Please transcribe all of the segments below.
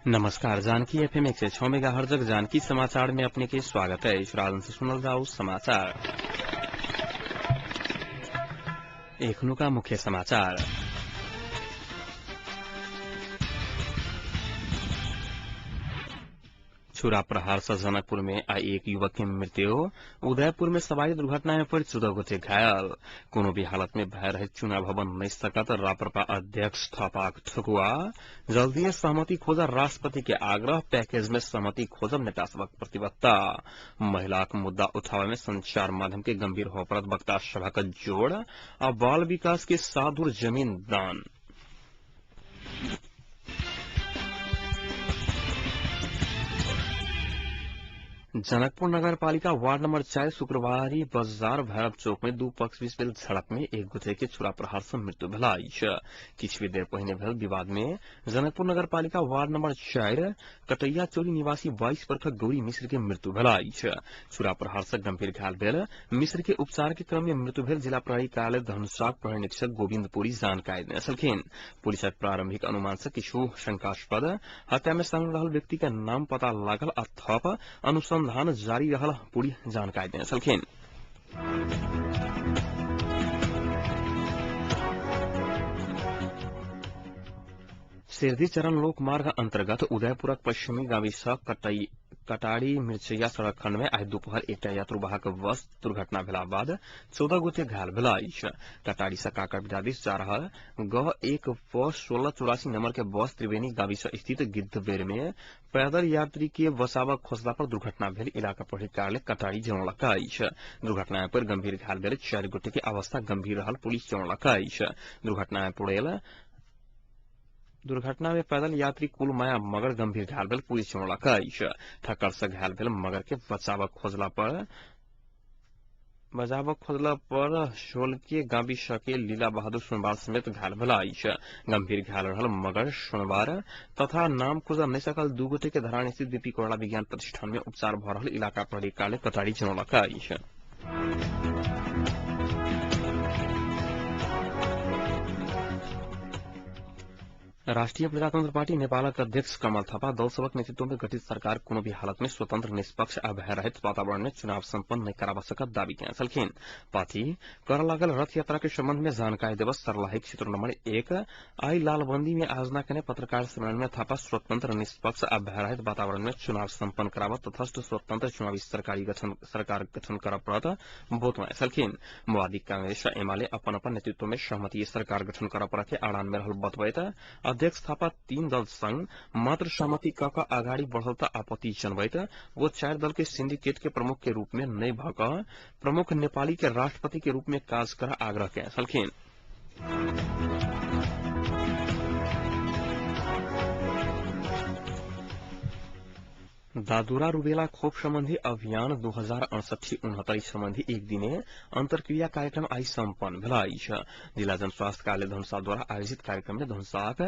नमस्कार, जानकी एफएम 106 मेगाहर्जक जानकी समाचार में अपने के स्वागत है। राजन से सुनल जाऊ समाचार। एखनुका मुख्य समाचार। छुरा प्रहार से जनकपुर में आई एक युवक के मृत्यु। उदयपुर में सवारी दुर्घटना में पड़ी 14 गोटे घायल। कोनो भी हालत में भय रहित चुनाव भवन नहीं सकत राप्रपा अध्यक्ष थापाक ठकुआ। जल्दी सहमति खोजल राष्ट्रपति के आग्रह, पैकेज में सहमति खोजब नेता सबक प्रतिबद्धता। महिलाक मुद्दा उठावे में संचार माध्यम के गंभीर हो परत वक्ता सभा का जोड़। आ बाल विकास के साधुर जमीन दान। जनकपुर नगरपालिका वार्ड नंबर 4 शुक्रवारी बाजार भैरव चौक में दू पक्ष बीच भेल झड़प में एक गोटे के छुरा प्रहार से मृत्यु भेल अछि। किछु देर पहिने भेल विवाद में जनकपुर नगरपालिका वार्ड नंबर 4 कटैया चोरी निवासी 22 वर्षक गौरी मिश्र के मृत्यु भेल अछि। छुरा प्रहार से गंभीर घायल भेल मिश्र के उपचार के क्रम में मृत्यु भेल जिला प्रहरी कार्यालय धनुषाक प्रहरी निरीक्षक गोविन्द पुरी जानकारी देने छलखिन। पुलिसक प्रारंभिक अनुमान से किछु शंकास्पद हत्या में शामिल रहल व्यक्ति के नाम पता लागल आ थप अनुसंधान जारी रहल पूरी जानकारी देने छलखिन। सिरधी चरण लोक मार्ग अंतर्गत उदयपुरक पश्चिमी गावी सँ कटारी मिर्चैया सड़क खंड में आइ दुपहर एकटा यात्रुवाहक बस दुर्घटना भेला बाद 14 गोटे घायल भेल अछि। कटारी सँ काकड़बिटा दिस जा रहल ग 1 प 1684 नंबर के बस त्रिवेणी गावी सँ स्थित गिद्धबेर में पैदल यात्री के बसावक खोजला पर दुर्घटना भेल इलाका प्रहरी कार्यालय कटारी जनौलक अछि। दुर्घटना पर गंभीर घायल भेल 4 गोटे के अवस्था गंभीर रहल पुलिस जनौलक अछि। दुर्घटना में पैदल यात्री कुल माया मगर गंभीर घायल भेल पुलिस जनौलक अछि। ठक्कर से घायल भेल मगर के बचावक खोजला पर शोलके गाबी सके लीला बहादुर सोनवार समेत घायल भेल अछि। गंभीर घायल रहल मगर सोनवार तथा नाम खोजल नहि सकल 2 गोटे के धरान स्थित बीपी कोइराला विज्ञान प्रतिष्ठान में उपचार भ रहल इलाका प्रहरी कार्यालय कटारी जनौलक अछि। राष्ट्रीय प्रजातंत्र पार्टी नेपालक अध्यक्ष कमल थापा दल सबक नेतृत्व में गठित सरकार कोनो भी हालत में स्वतंत्र, निष्पक्ष आ भयरहित वातावरण में चुनाव संपन्न नहीं कराबा सकत दावी केने छलखिन। पार्टी कर लागल रथ यात्रा के संबंध में जानकारी देवस सर्लाही क्षेत्र नंबर 1 आई लालबंदी में आयोजना केने पत्रकार सम्मेलन में थापा स्वतंत्र, निष्पक्ष आ भयरहित वातावरण में चुनाव संपन्न कराबा तथस्थ स्वतंत्र चुनावी सरकार गठन करऽ पड़त बोतवा छलखिन। माओवादी कांग्रेस आ एमाले अपन अपन नेतृत्व में सहमति सरकार गठन करऽ पड़त के आड़ान में रहल बतबैत अध्यक्ष थापा 3 दल संग मात्र सहमति क क अगाडि बढ़ल त आपत्ति जनबैत वो 4 दल के सिंडिकेट के प्रमुख के रूप में नहि भ क प्रमुख नेपाली के राष्ट्रपति के रूप में काज कर आग्रह केने छलखिन। दादुरा रुबेला खोप सम्बन्धी अभियान 2068-69 सम्बन्धी एक दिने अन्तर्क्रिया कार्यक्रम आई सम्पन्न भेल अछि। जिला जनस्वास्थ्य कार्यालय धनुषाद्वारा आयोजित कार्यक्रम में धनुषाक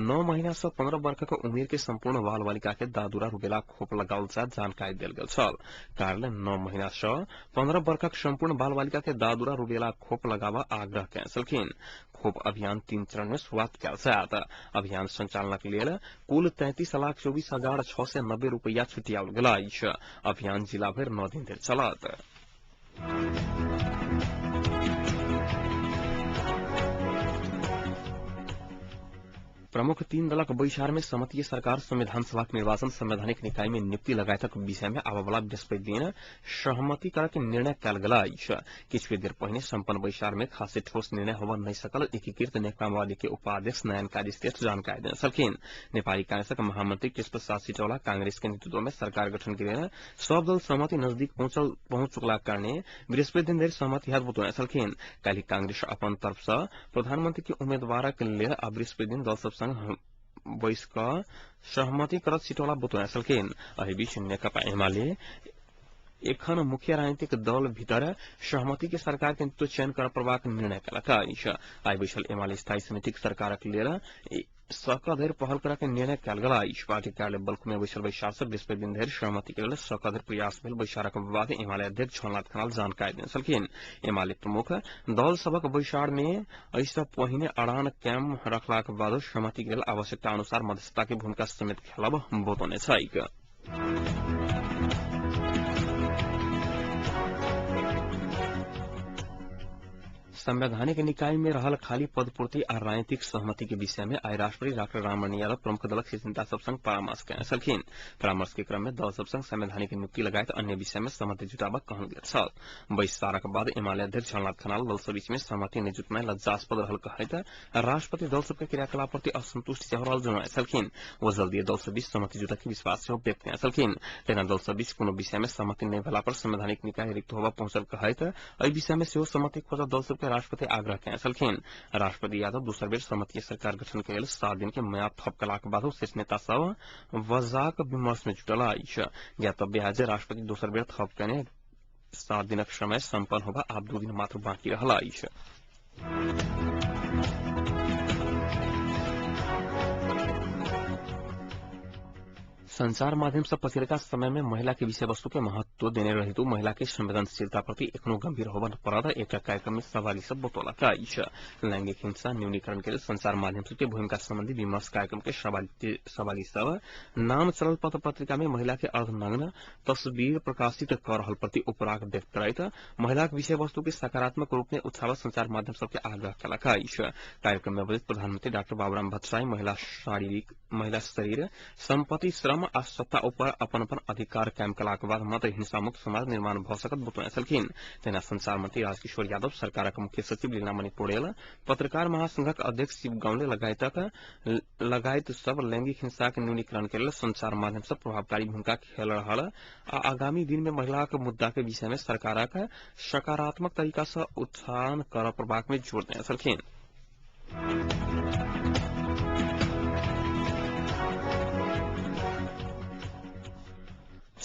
9 महीना सँ 15 वर्षक उमेर के सम्पूर्ण बाल बालिका के दादुरा रुबेला खोप लगाओल जात जानकारी देल गेल छल। कार्यालय 9 महीना सँ 15 वर्षक सम्पूर्ण बाल बालिका के दादुरा रुबेला खोप लगाबऽ आग्रह केने छलखिन। खोप अभियान 3 चरण में शुरूआत कयल जायत। अभियान संचालनक लेल कुल 33,24,690 रुपैया छुटियाओल गेल अछि। अभियान जिला भरि 9 दिन धरि चलत। प्रमुख 3 दलक बैसार में सहमतीय सरकार संविधान सभाक निर्वाचन संवैधानिक निकाय में नियुक्ति लगायतक विषय में आबयवला बृहस्पति दिन सहमति करऽ के निर्णय कयल गेल अछि। किछु देर पहिने सम्पन्न बैसार में खासे ठोस निर्णय होबय नहि सकल एकीकृत नेकपा माओवादी के उपाध्यक्ष नयन काजी श्रेष्ठ जानकारी देने छलखिन। नेपाली कांग्रेसक महामंत्री कृष्ण प्रसाद सिटौला कांग्रेस के नेतृत्व में सरकार गठन के लेल सब दल सहमति नजदीक पहुंच चुकलाक कारणे बृहस्पति दिन धरि सहमति हैत बतौने छलखिन। काल्हि कांग्रेस अपन तरफ सँ प्रधानमंत्री के उम्मीदवारक लेल आ बृहस्पति दिन दल सब संग बैस क सहमति करत सिटौला बतौने छलखिन। एहि बीच नेकपा एमाले एखन मुख्य राजनीतिक दल भीतर सहमति के सरकार के नेतृत्व चयन करऽ पड़बाक निर्णय केलक अछि। आइ बैसल एमाले स्थायी समितिक सरकारक लेल सकधरि पहल करऽ के निर्णय कयल गेल अछि। पार्टी कार्यालय बल्खु में बैसल बैसार से बृहस्पति दिन धरि सहमति के लेल सकधरि प्रयास भेल बैसारक बाद एमाले अध्यक्ष झलनाथ खनाल जानकारी देने छलखिन। एमाले प्रमुख दल सभक बैसार में एहि पहिने अड़ान कैम रखलाक बादो सहमति के लेल आवश्यकता अनुसार मध्यस्थता के भूमिका समेत खेलब बतौने छैक। संवैधानिक निकाय में रहल खाली पद पूर्ति आ राजनीतिक सहमति के विषय में आइ राष्ट्रपति डॉक्टर राममणि यादव प्रमुख दलक शीर्ष नेता सब संग परामर्श कयने छलखिन। परामर्श के क्रम में दल सब संग संवैधानिक नियुक्ति लगायत अन्य विषय में सहमति जुटाबक कहल गेल छल। बैसारक बाद एमाले अध्यक्ष झलनाथ खनाल दल सब बीच में सहमति नहि जुटनाइ लज्जास्पद रहल कहैत राष्ट्रपति दल सबके क्रियाकलाप प्रति असंतुष्ट सेहो रहल जनौने छलखिन। ओ जल्दीए दल सब बीच सहमति जुटक के विश्वास सेहो व्यक्त कयने छलखिन। तहिना दल सब बीच कोनो विषय में सहमति नहि भेला पर संवैधानिक निकाय रिक्त होबा पहुंचल कहैत एहि विषय में सेहो सहमति खोजल दल सबके राष्ट्रपति आग्रह कयने छलखिन। राष्ट्रपति यादव दोसर बेर सहमति सरकार गठन के लेल 7 दिन के म्याद थपकलाक बादो शीर्ष नेता सब वजाक विमर्श में जुटल अछि। ज्ञातव्य है जे राष्ट्रपति दोसर बेर थप कयने 7 दिनक समय सम्पन्न होबा आब 2 दिन मात्र बाँकी रहल अछि। संचार माध्यम से पछिल्का समय में महिला के विषय वस्तु के महत्व देने रहितो महिला के संवेदनशीलता प्रति एखनो गंभीर होबऽ पड़त एकटा कार्यक्रम में सहभागी सब बतौलक अछि। लैंगिक हिंसा न्यूनीकरण के लेल संचार माध्यम के भूमिका संबंधी विमर्श कार्यक्रम के सहभागी सब नाम चलल पत्र पत्रिका में महिला के अर्धनग्न तस्वीर प्रकाशित कर रहल प्रति उपराग व्यक्त करैत महिला के विषय वस्तु के सकारात्मक रूप में उठावत संचार माध्यम सबके आग्रह केलक अछि। कार्यक्रम में उपस्थित प्रधानमंत्री डाक्टर बाबूराम भट्टराई महिला शरीर संपत्ति श्रम आ सत्ता ऊपर अपन अपन अधिकार कायम कलाक बाद मात्र हिंसा मुक्त समाज निर्माण भऽ सकत बतौने छलखिन। तहिना संचार मंत्री राजकिशोर यादव, सरकारक मुख्य सचिव लीलामणि पौडेल, पत्रकार महासंघक अध्यक्ष शिव गाउँले लगायत सब लैंगिक हिंसा के न्यूनीकरण के लेल संचार माध्यम से प्रभावकारी भूमिका खेल रहल आ आगामी दिन में महिलाक मुद्दा के विषय में सरकारक सकारात्मक तरीका से उत्थान करऽ पड़बाक में जोर देने छलखिन।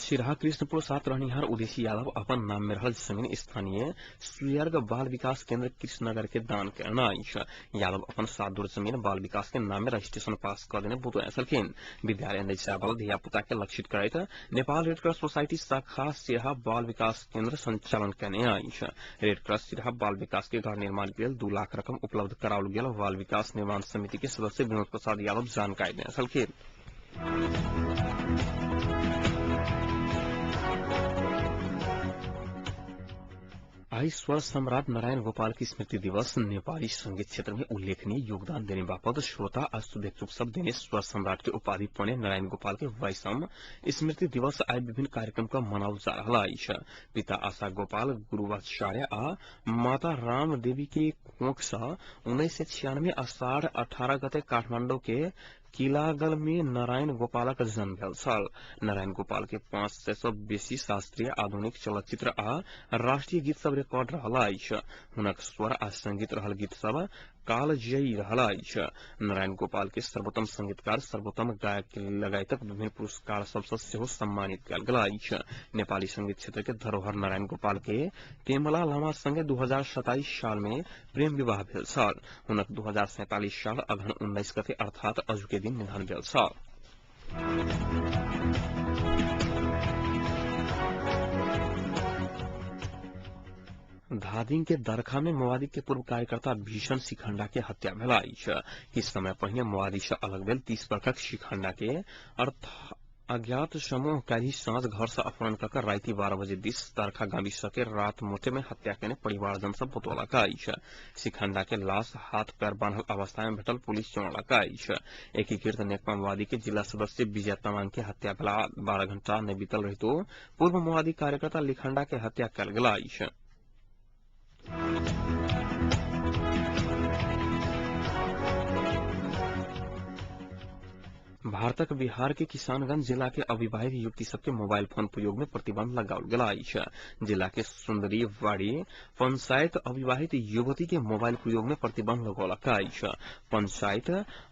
सिरहा कृष्णपुर 7 रहनिहार उदेशी यादव अपन नाम में रहल जमीन स्थानीय सुयर्ग बाल विकास केंद्र कृष्णनगर के दान केने अछि। यादव अपन 7 धुर जमीन बाल विकास के नाम में रजिस्ट्रेशन पास कऽ देने बतौने छलखिन। विद्यालय नहि जायवला धिया पुता के लक्षित करैत नेपाल रेड क्रॉस सोसाइटी शाखा सिरहा बाल विकास केंद्र संचालन केने अछि। रेड क्रॉस सिरहा बाल विकास के घर निर्माण के लेल 2 लाख रकम उपलब्ध कराओल गेल बाल विकास निर्माण समिति के सदस्य विनोद प्रसाद यादव जानकारी देने छलखिन। आई स्वर सम्राट नारायण गोपाल की स्मृति दिवस नेपाली संगीत क्षेत्र में उल्लेखनीय योगदान देने बापत श्रोता आ शुभेच्छुक सब देने स्वर सम्राट के उपाधि पौने नारायण गोपाल के 22वां स्मृति दिवस आइ विभिन्न कार्यक्रम का मनाओल जा रहल अछि। पिता आशा गोपाल गुरुवाचार्य आ माता राम देवी के कोख से 1996 आषाढ़ 18 गते काठमांडू के किलागल में नारायण गोपालक जन्म भेल छल। नारायण गोपाल के 500 से बेसी शास्त्रीय आधुनिक चलचित्र आ राष्ट्रीय गीत सब रिकॉर्ड रहल अछि। हुनक स्वर आ संगीत रहल गीत सब कालजयी रहल अछि। नारायण गोपाल के सर्वोत्तम संगीतकार, सर्वोत्तम गायक लगायतक विभिन्न पुरस्कार सबसँ सेहो सम्मानित कयल गेल अछि। नेपाली संगीत क्षेत्र के धरोहर नारायण गोपाल के पेमला लामा संगे 2027 साल में प्रेम विवाह भेल छल। हुनक 2047 साल अगहन 19 गते अर्थात अजुके दिन निधन भेल छल। धादिङ के दरखा में माओवादी के पूर्व कार्यकर्ता भीषण शिखण्डा के हत्या भेल अछि। किछु समय पहिने माओवादी से अलग भेल 30 वर्षक शिखण्डा के अज्ञात समूह काल्हि साँझ घर से अपहरण कऽ के राति 12 बजे दिस दरखा गाविस के रात मोटे में हत्या केने परिवारजन सब बतौलक अछि। शिखण्डा के लाश हाथ पैर बान्हल अवस्था में भेटल पुलिस जनौलक अछि। एकीकृत नेकपा माओवादी के जिला सदस्य विजय तामाङ के हत्या भेला 12 घंटा नहि बीतल रहितो पूर्व माओवादी कार्यकर्ता लिखण्डा के हत्या कयल गेल अछि। भारतक बिहार के किसानगंज जिला के अविवाहित युवती सबके मोबाइल फोन प्रयोग में प्रतिबंध लगाओल गेल अछि। जिला के सुंदरीवाड़ी पंचायत अविवाहित युवती के मोबाइल प्रयोग में प्रतिबंध लगौलक अछि। पंचायत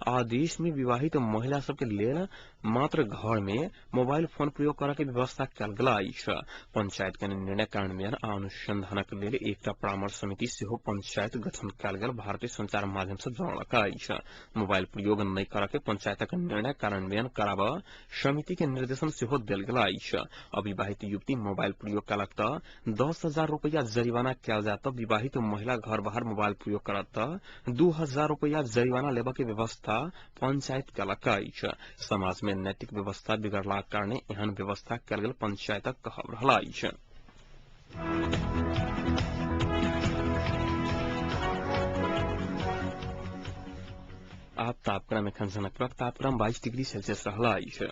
आदेश में विवाहित महिला सबके लेल मात्र घर में मोबाइल फोन प्रयोग करऽ के व्यवस्था कयल गेल अछि। पंचायत के निर्णय कार्यान्वयन आ अनुसंधानक लेल एकटा परामर्श समिति सेहो पंचायत गठन कयल गेल भारतीय संचार माध्यम से जनौलक अछि। मोबाइल प्रयोग नहि करऽ के पंचायतक निर्णय कार्यान्वयन कराबऽ समिति के निर्देशन सेहो देल गेल अछि। अविवाहित युवती मोबाइल प्रयोग कयलक तऽ 10,000 रुपया जरिमाना कयल जायत, विवाहित महिला घर बाहर मोबाइल प्रयोग करत तऽ 2,000 रुपया जरिमाना लेबऽ के व्यवस्था पंचायत कयलक अछि। समाज में नैतिक व्यवस्था बिगड़लाक कारणे एहन व्यवस्था कयल गेल पंचायतक कहब रहल अछि। आब तापक्रम एखन जनकपुरक तापक्रम 22 डिग्री सेल्सियस रहल अछि।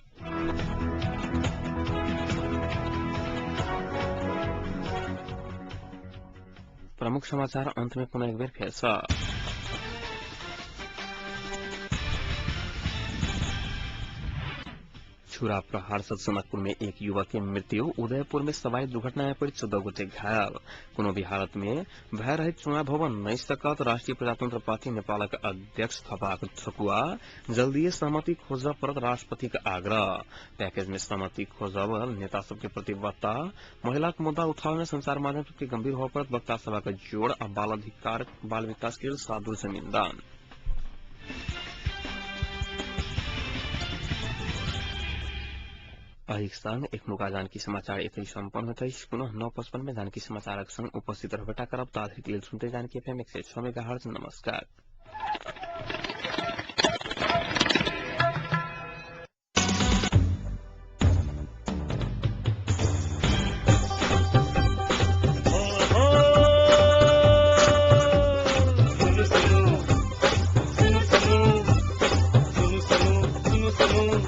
प्रमुख समाचार अंत में पुनः एक बेर फेर सँ। छुरा प्रहार से जनकपुर में एक युवक के मृत्यु, उदयपुर में सवारी दुर्घटना में पड़ी 14 गोटे घायल। कोनो भी हालत में भय रहित चुनाव भवन नहीं सकत राष्ट्रीय प्रजातंत्र पार्टी नेपालक अध्यक्ष थपाक ठकुआ जल्दीए सहमति खोजब पड़त राष्ट्रपति के आग्रह। पैकेज में सहमति खोजब नेता सबके प्रतिबद्धता, महिला के मुद्दा उठावे में संचार माध्यम सबके गंभीर होबय पड़त वक्ता सभा के जोड़ आ बाल अधिकार बाल विकास के साधु जमीन दान। एहिक संग एखनुका जानकी समाचार एतहि सम्पन्न होइत अछि। पुनः 9:55 में जानकी समाचारक संग उपस्थित रहबेटा करब। ताधरि लेल सुनते जानकी एफएम 106 मेगाहर्ट्ज। नमस्कार।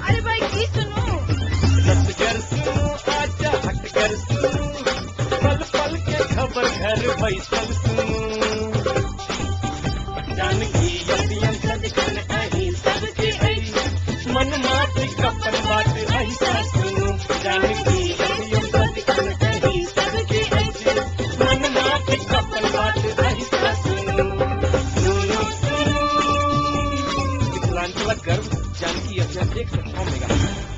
अरे भाई की सुनू, पल पल के खबर घर बैसल सुनू, जानकी एफएम सदिखन अहीं सबके अछि, मन माटी अपन बात अहिसा सुनू, जानकी एफएम सदिखन अहीं सबके अछि, मन माटी अपन बात अहिसा सुनू, सुनू सुनू मिथिलांचलक गर्व जानकी एफएम 106 मेगाहर्ट्ज।